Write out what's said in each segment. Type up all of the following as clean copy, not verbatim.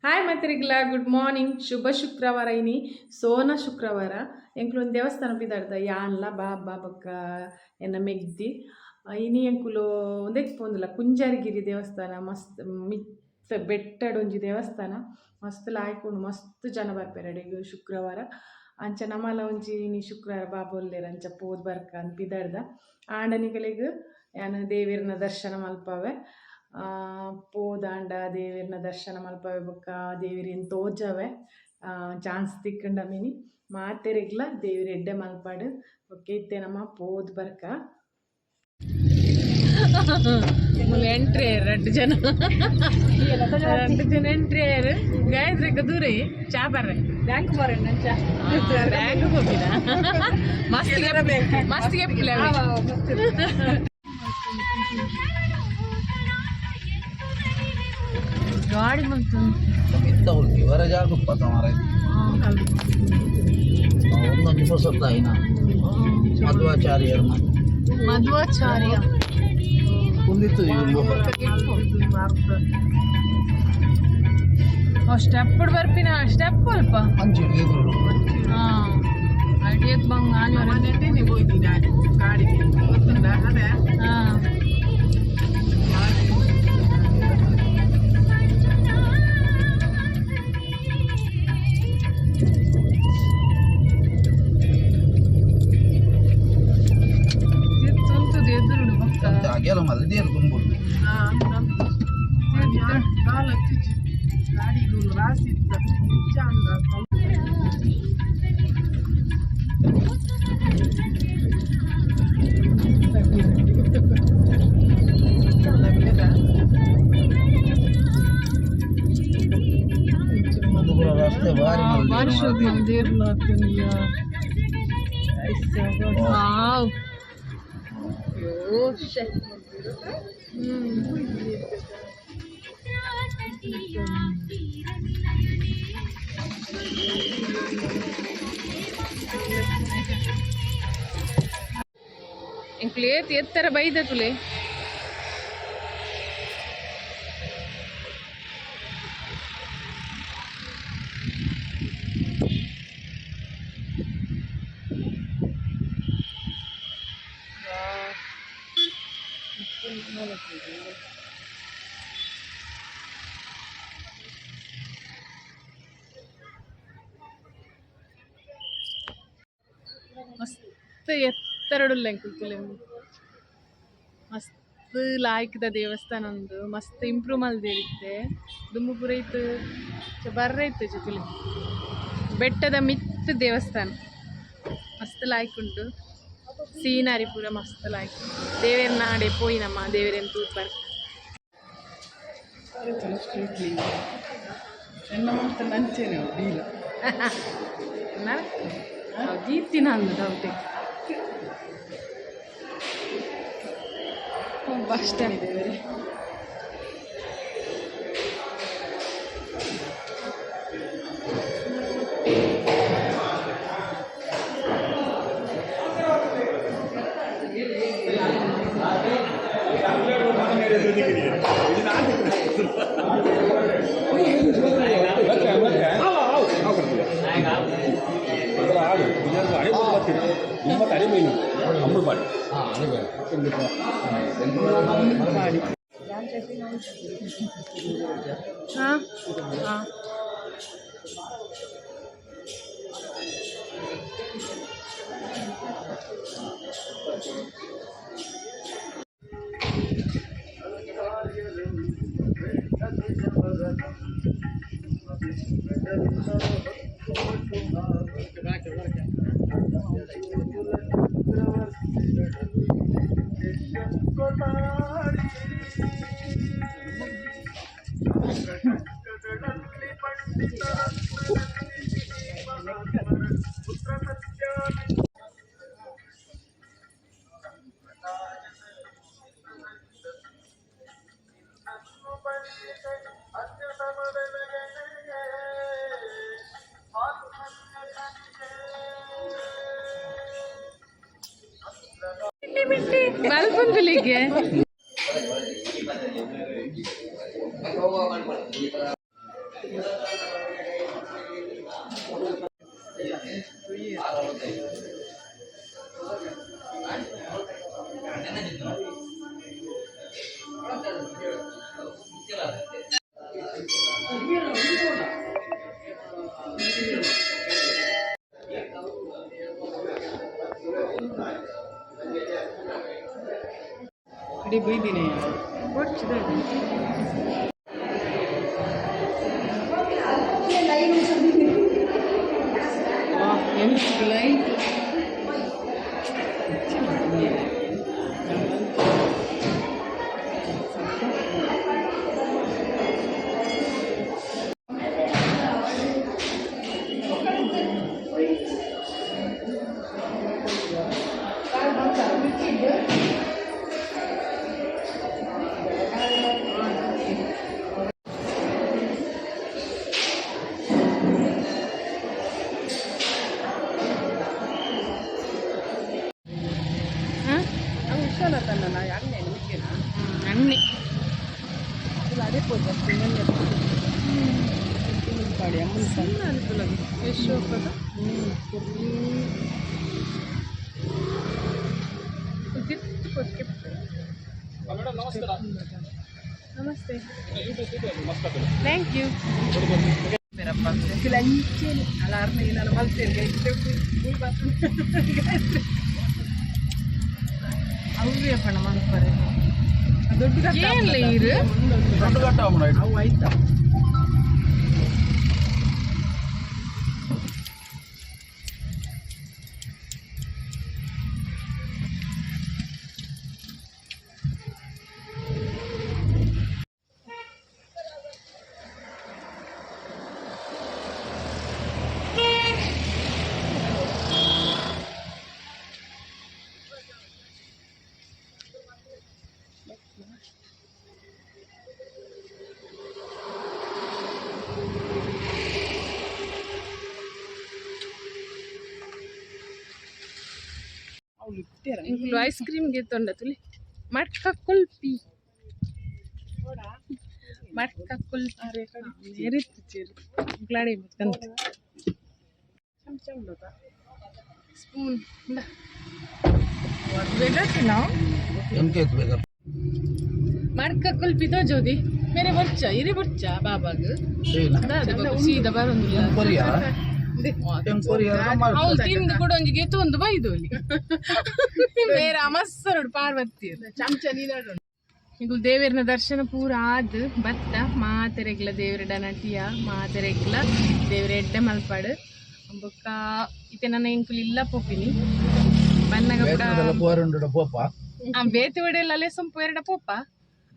Hi ಮಾತೆರೆಗ್ಲ, good morning, ಶುಭ ಶುಕ್ರವಾರ. ಇನಿ ಸೋನ ಶುಕ್ರವಾರ. ಎಂಕ್ಲು ಒಂದು ದೇವಸ್ಥಾನ ಪಿದಾಡ್ದ, ಯಾನ್ಲ ಬಾಬಾ ಬೊಕ್ಕ ಎನ್ನ ಮೆಗ್ದಿ. ಇನಿ ಎಂಕುಲು ಉಂದೆಕ್ ಪೋಂದುಲ್ಲ, ಕುಂಜಾರಗಿರಿ ದೇವಸ್ಥಾನ. ಮಸ್ತ್ ಮಿತ್ತ ಬೆಟ್ಟಡ್ ಒಂಜಿ ದೇವಸ್ಥಾನ, ಮಸ್ತ್ ಲಾಯ್ಕುಂಡು. ಮಸ್ತ್ ಜನ ಬರ್ಪೆರ್ ಅಡೆಗ್ ಶುಕ್ರವಾರ. ಅಂಚ ನಮಲ ಒಂಜಿ ಇನಿ ಶುಕ್ರವಾರ ಬಾಬಾ ಉಲ್ಲೆರ್, ಅಂಚ ಪೋದು ಬರ್ಕ ಅಂದ್ ಪಿದಾಡ್ದ. ಆಂಡ ನಿಕಲೆಗ್ ಯಾನ್ ದೇವೆರ್ನ ದರ್ಶನ ಮಲ್ಪವೆ. ಪೋದಾಂಡ ದೇವೆರ್ನ ದರ್ಶನ ಮಲ್ಪವೆ, ಬೊಕ್ಕ ದೇವೆರೆನ್ ತೋಜಾವೆ ಚಾನ್ಸ್ ತಿಕ್ಕಂಡ ಮಿನಿ. ಮಾತೆರೆಗ್ಲ ದೇವೆರ್ ಎಡ್ಡೆ ಮಲ್ಪಡ್. ಓಕೆ, ಇತ್ತೆ ನಮ ಪೋದು ಬರ್ಕ. ಎಂಟ್ರಿ ಆಯೆರ್ ರಡ್ಡ್ ಜನ, ರಡ್ಡ್ ಜನ ಎಂಟ್ರಿ ಆಯೆರ್. ಗಾಯತ್ರಿ ದೂರ ಚಾ ಬರ್ರೆ. ಬ್ಯಾಂಕ್ ಬರೋಣ. ಬ್ಯಾಂಕ್ ಹೋಗಿದ. ಮಸ್ತ್ ಮಸ್ತ್ ಗೆಪ್ಲೆ. ಗಾಡಿ ಬಂತು. ಮಿತ್ತ ಇವರ ಜಾಗ ಮಾರ. ಒಂದೊಂದು ಹೊಸತಾಯಿನ ಮಧ್ವಾಚಾರ್ಯರ. ಮಧ್ವಾಚಾರ್ಯ. ಕುಂದಿತ್ತು. ಸ್ಟೆಪ್ ಬರ್ಪಿನ ಸ್ಟೆಪ್ ಅಲ್ಪ. ಅಂಚೆ ಎದುರು. ಅಡಿಯತ್ ಬಂಗ್. ಕಾಡಿಗೆ ಗೊತ್ತುಂಟಾ ಅದೇ? ಹಾಂ. ತುರ್ತುದು ಎದುರುಡು ಪಕ್ಕ. ಅಗೆಲ ಮಲ್ದೇರು ತುಂಬುದು. ಕಾಲು ಹಚ್ಚಿಚ್ಚಿ ಗಾಡಿ ರಾಸಿ ಇತ್ತ ನಿಜ ಅಂದ. ಪೂರ ರಸ್ತೆ ಭಾರಿ. ಭಾರಿ ಶೋಕ್. ಮಲ್ದೇರ್ಲ. ವಾವ್. ಅಯ್ಯೋ, ಶೆ. ಎಂಕ್ಲು ಏತ್ ಎತ್ತರ ಬೈದ ತುಲೆ. ಮಸ್ತ್ ಎತ್ತರಡುಲ್ಲ ಎಂಕುಲು ತುಲೆ. ಮಸ್ತ್ ಲಾಯ್ಕ್ದ ದೇವಸ್ಥಾನ ಉಂದು. ಮಸ್ತ್ ಇಂಪ್ರೂವ್ ಮಲ್ದೇರಿತ್ತೆ. ದುಂಬು ಪೂರ ಇತ್ತು ಬರ್ರೆ ಇತ್ತು ತುಲೆ. ಬೆಟ್ಟದ ಮಿತ್ತ್ ದೇವಸ್ಥಾನ, ಮಸ್ತ್ ಲಾಯ್ಕ್ ಉಂಟು. ಸೀನರಿ ಪೂರ ಮಸ್ತ್ ಲಾಯ್ಕ್. ದೇವೆರ್ನ ಆಡೆ ಪೋಯಿ ನಮ್ಮ ದೇವೆರೆನ್ ತೂತ್ ಬರ್ಕ. ಎನ್ನ ಮಾತ ನಂಚೇನೆ ಡೀಲ. ದೀತಿನ ಅಂದು ಬಹುತೇಕ ಬಸ್ ಸ್ಟ್ಯಾಂಡ್ ಇದೆ ಬೇರೆ. ಹಾಂ ಹಾಂ. ಮಲ್ಪುಂದುಲಿಗೆ. ಅಡಿ ಬೈದಿನಿ. ಲೈಟ್. ಹಾಂ. ವಿಶ್ವನಾಥನ ಅಣ್ಣೆ ನಿಮಗೆ. ಅಣ್ಣೆ. ಅದೇ ಪೋತ ಪಾಡಿ ಅಮ್ಮನ. ಎಷ್ಟು ಹೋಗ್ಬೋದು? Namaste, thank you. ಅಲ್ಲ, ಅರ್ನ ಏನಾರು ಮಲ್ತೇನೆ. ಅವ್ವೇ ಪಣ ಮಲ್ಪರೆ. ದೊಡ್ಡ. ಏನ್ಲ ಇರು. ದೊಡ್ಡ ಕಟ್ಟ. ಅವು ಆಯ್ತಾ? ಅವ್ಳು ಇಟ್ಟಿರ. ಇಂಕುಲು ಐಸ್ ಕ್ರೀಮ್ ಗೆತ್ತೊಂಡ ತುಲಿ, ಮಟ್ಕ ಕುಲ್ಪಿ, ಮಟ್ಕ ಕುಲ್ಪಿ ಎರಿತ್ತು ಚೀರು ಇಂಕ್ಲಾಡಿ ಕಂತ. ಚಮಚ ಉಂಡೋತಾ? ಸ್ಪೂನ್. ನಾವು. ಎಂತ ಬೇಕಾ? ಮಡ್ಕ ಕುಲ್ಪಿ ತೋಜೋದಿ ಮೇರೆ ಬೊರ್ಚ ಇರಿ ಬೊರ್ಚ ಬಾಬಾಗ್. ಸೀದಾ ಬರೊಂದಿಲ್ಲ. ಕೊರಿಯಾ ಕೊರಿಯಾ. ಅವ್ಳು ತಿಂದು ಕೂಡ ಒಂಜಿ ಗೆತ್ತು ಒಂದು ಬೈದು ಅಲ್ಲಿ ಬೇರೆ ಅಮಸ್ಸರುಡು ಪಾರ್ವತಿ. ಚಮಚ ನೀನಾಡು. ಈಗ ದೇವರನ ದರ್ಶನ ಪೂರ ಆದ್ ಬತ್ತ. ಮಾತೆರೆಗ್ಲ ದೇವರ ನಟಿಯ, ಮಾತೆರೆಗ್ಲ ದೇವರ ಎಡ್ಡೆ ಮಲ್ಪಾಡು. ಬೊಕ್ಕ ಇತ್ತೆ ನನ್ನ ಎಂಕುಲು ಇಲ್ಲ ಪೋಪಿನಿ ಬನ್ನಗ ಕೂಡ. ಪೋರುಂಡು ಪೋಪ. ಆ ಬೇತೆ ಒಡೆಲ್ಲ ಅಲ್ಲೇ ಸೊಂಪು ಎರಡ ಪೋಪ.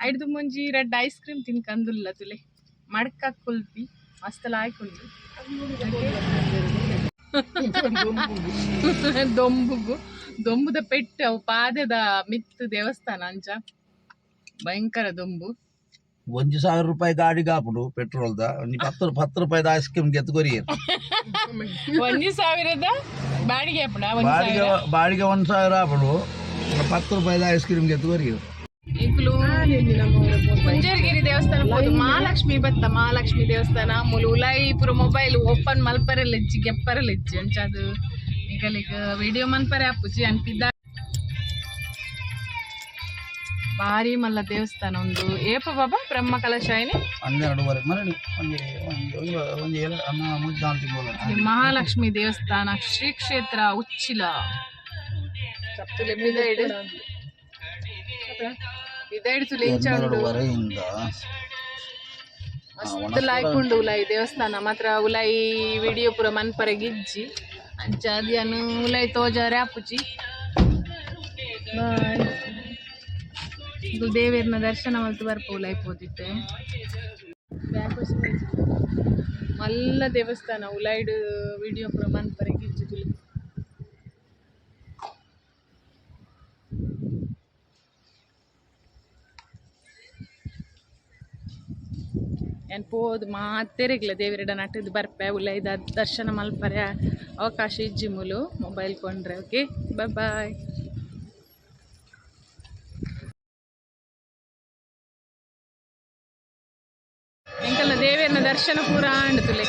ಐಡ್ದು ಮುಂಜಿ ರೆಡ್ ಐಸ್ ಕ್ರೀಮ್ ತಿನ್ಕಂದುಲ್ಲ ತುಲೆ, ಮಡ್ಕ ಕುಲ್ಪಿ ಮಸ್ತಲ ಆಯ್ಕೊಂಡು. ದೊಂಬುಗು ದೊಂಬುದ ಪೆಟ್ಟು. ಅವು ಪಾದದ ಮಿತ್ತು ದೇವಸ್ಥಾನ ಅಂಚ ಭಯಂಕರ ದೊಂಬು. 1000 ರೂಪಾಯಿ ಗಾಡಿ ಕಾಪುಡು ಪೆಟ್ರೋಲ್ದ, ಒಂಜಿ ಪತ್ತು ಪತ್ತು ರೂಪಾಯಿದ ಐಸ್ ಕ್ರೀಮ್ ಗೆತ್ತು ಕೊರಿಯರ್. 1000ದ ಬಾಡಿಗೆ ಅಪ್ಪಡ ಒಂಜಿ ಬಾಡಿಗೆ ಸಾವಿರ. ಬಾಡಿಗೆ 1000 ಆಪುಡು, 10 ರೂಪಾಯಿದ ಐಸ್ ಕ್ರೀಮ್ ಗೆತ್ತು ಕೊರಿಯರ್. ಇಂಕುಲು ಕುಂಜರ್ಗಿರಿ ದೇವಸ್ಥಾನ ಪೋದು ಮಹಾಲಕ್ಷ್ಮಿ ಬತ್ತ. ಮಹಾಲಕ್ಷ್ಮಿ ದೇವಸ್ಥಾನ ಮೂಲು ಉಲಾಯಿಪುರ ಮೊಬೈಲ್ ಓಪನ್ ಮಲ್ಪರೆಲ್ಲ ಇಜ್ಜಿ, ಗೆಪ್ಪರೆಲ್ಲ ಇಜ್ಜಿ. ಅಂಚ ಅದು ನಿಗಲಿಗ ವಿಡಿಯೋ ಮನ್ಪರೆ ಅಪ್ಪುಜಿ ಅನ್ಪಿದ್ದ. ಭಾರಿ ಮಲ್ಲ ದೇವಸ್ಥಾನ ಒಂದು. ಏಪ ಬಾಬಾ ಬ್ರಹ್ಮ ಕಲಶಾಯಿನಿ? 12:30 ಮರಣಿ ಒಂಜಿ ಒಂಜಿ ಒಂಜಿ ಒಂಜಿ ಏಳು ಅನ್ನ ಮುದ್ದಾನ್ ತಿಂಗಳು. ಈ ಮಹಾಲಕ್ಷ್ಮಿ ದೇವಸ್ಥಾನ, ಶ್ರೀ ಕ್ಷೇತ್ರ ಉಚ್ಚಿಲ. ಬಿದೈಡು ಬಿದೈಡು ತುಲೆ ಇಂಚ ಉಂಡು. 12:30ಯಿಂದ. ಮಸ್ತ್ ಲಾಯ್ಕುಂಡು ಉಲಾಯಿ ದೇವಸ್ಥಾನ ಮಾತ್ರ. ಉಲಾಯಿ ವಿಡಿಯೋ ಪೂರ ಮನ್ಪರೆ ಗಿಜ್ಜಿ. ಅಂಚ ಅದಿಯನು ಉಲಾಯಿ ತೋಜಾರೆ ಆಪುಜಿ. ಬಾಯ್. ಇದು ದೇವೇರ್ನ ದರ್ಶನ ಮಲ್ತು ಬರ್ಪ ಉಲಾಯಿ ಪೋದಿತ್ತೆ. ಮಲ್ಲ ದೇವಸ್ಥಾನ. ಉಲಾಯ್ಡ್ ವಿಡಿಯೋ ಪೂರ ಮನ್ಪರೆ ಗಿಜ್ಜಿ ತುಲೆ. ಯಾನ್ ಪೋದು ಮಾತೆರೆಗ್ಲ ದೇವರೆಡ ನಟದು ಬರ್ಪೆ. ಉಲೈದ ದರ್ಶನ ಮಲ್ಪರೆ ಅವಕಾಶ ಇಜ್ಜಿ ಮೂಲು ಮೊಬೈಲ್ ಕೊಂಡ್ರೆ. Okay, bye bye. ಎಂಕಲ್ನ ದೇವೇರ್ನ ದರ್ಶನ ಪೂರ ಆಂಡ್ ತುಲೆ.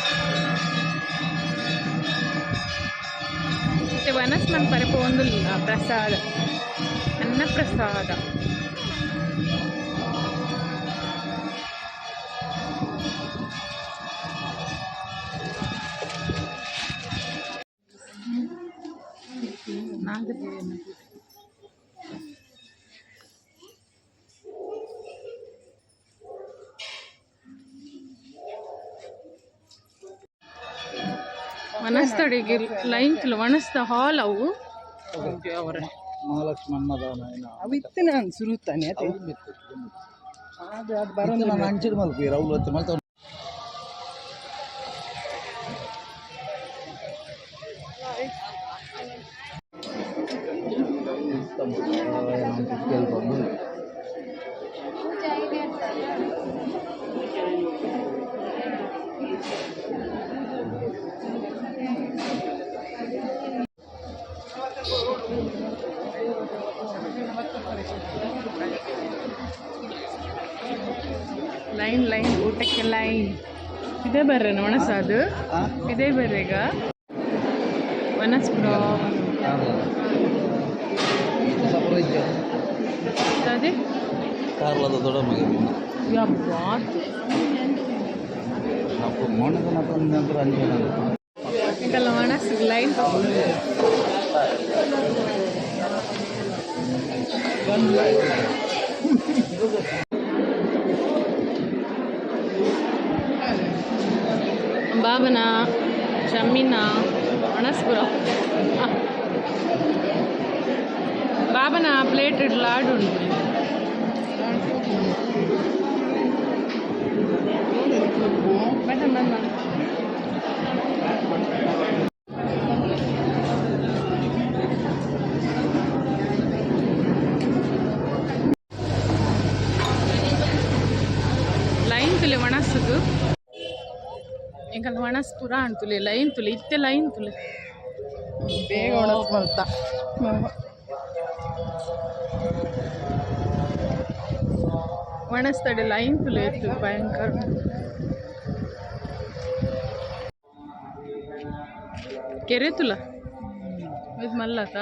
ಮತ್ತೆ ವನಸ್ ಮನ್ಪರೆ ಪೋಂದುಲ್ಲ. ಪ್ರಸಾದ, ಅನ್ನ ಪ್ರಸಾದ. ನಾಗದೇವನ ಪೂಜೆ. ವನಸ್ತಡಿಗೆ ಲೈನ್ ತುಲು. ವನಸ್ತ ಹಾಲ್ ಅವು. ಮಹಾಲಕ್ಷ್ಮಿ ಅನ್ನದಾನ. ಅವು ಇತ್ತು, ನಾನು ಸುರುತ್ತಾನೆ ಅದೇ ಅದು ಅದು ಬರೋದು. ನಾನು ಅಂಚಿನ ಮಲ್ಪಿ ರೌಲ್ ಹೊತ್ತು ಮಲ್ತ. ಲೈನ್ ಲೈನ್, ಊಟಕ್ಕೆ ಲೈನ್. ಇದೇ ಬರ್ರೆ ಒಣಸಾದು, ಇದೇ ಬರ್ರೆಗ ಒಣಸ್. ಅದೇ. ಕಾರ್ಲದ ದೊಡ್ಡ ಮಗ. ಯಬ್ಬಾ. ಅಪ್ಪ ಮೊಣದ ನಂತರ ಅಂಜನ. ಇದೆಲ್ಲ ಒಣಸ್ ಲೈನ್. ಬಾಬನ ಶಮ್ಮಿನ ಒಣಸ್ಪುರ. ಬಾಬನ ಪ್ಲೇಟ್ ಲಾಡು ಉಂಟು. ಬಟನ್ ಬಂದ್ ಮಾಡು. ಲೈನ್ ತುಲೆ ಒಣಸುದು. ಎಂಕಲ್ ಒಣಸ್ ಪೂರ ಅಂಟುಲೆ. ಲೈನ್ ತುಲೆ, ಇತ್ತೆ ಲೈನ್ ತುಲೆ. ಬೇಗ ಒಣಸ್ ಮಲ್ತ. ಒಣಸ್ತಡೆ ಲೈನ್ ತುಲೆ ಇತ್ತು ಭಯಂಕರ. ಕೆರೆ ತುಲ ಇದು ಮಲ್ಲಕ.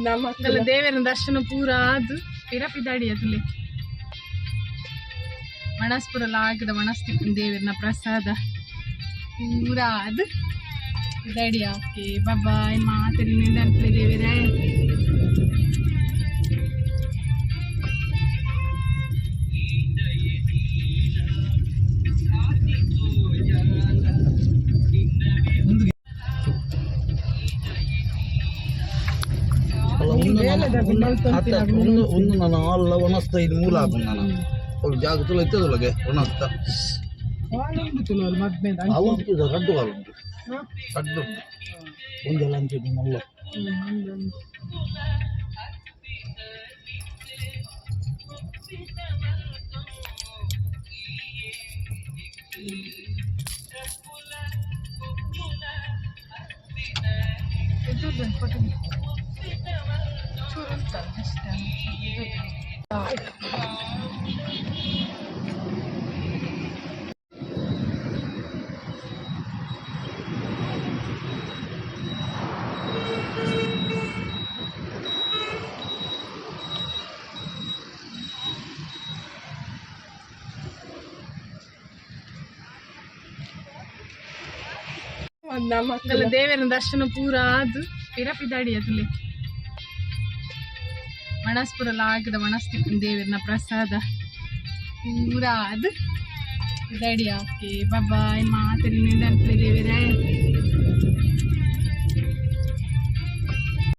ನಮ್ಮ ದೇವರ ದರ್ಶನ ಪೂರ ಅದು ಪಿರ ಪಿದಾಡಿ ಅದುಲೆ. ಒಣಸ್ಪುರ ಲಾಗದ ಒಣಸ್ತಿಪ್ಪು ದೇವರನ ಪ್ರಸಾದ ಪೂರ ಅದು ಪಿದಾಡಿ. Okay, boy. ಮಾತಲ್ಲಿ ಅನ್ಪಲೆ ದೇವರೇ. ಅಲ್ಲ, ಒಂದು ಒಂದು ನಾನು ಅಲ್ಲ ಒಣಸ್ತ ಇದು ಮೂಲ ಹಾಕು. ನಾನು ಅವ್ಳು ಜಾಗ ತುಲ ಇತ್ತದೊಳಗೆ ಒಣಸ್ತ. ಹಾಲು ಮದ್ಮೇದ. ಅವು ಉಂಟು, ರಡ್ಡು ಹಾಲು ಉಂಟು, ರಡ್ಡು ಉಂಟು. ಒಂದೆಲ್ಲ ಅಂಚಿದ್ದು ಮಲ್ಲ. ನಮ್ಮ ದೇವರ ದರ್ಶನ ಪೂರ ಅದು ಪಿರ ಪಿದಾಡಿ ಅದುಲೆ. ಒಣಸ್ಪುರ ಲಾಗದ ಒಣಸ್ತಿಪ್ಪು ದೇವರನ ಪ್ರಸಾದ ಪೂರ ಅದು ಪಿದಾಡಿ. Okay, boy. ಮಾತಲ್ಲಿ ಅನ್ಪಲೆ ದೇವರೇ.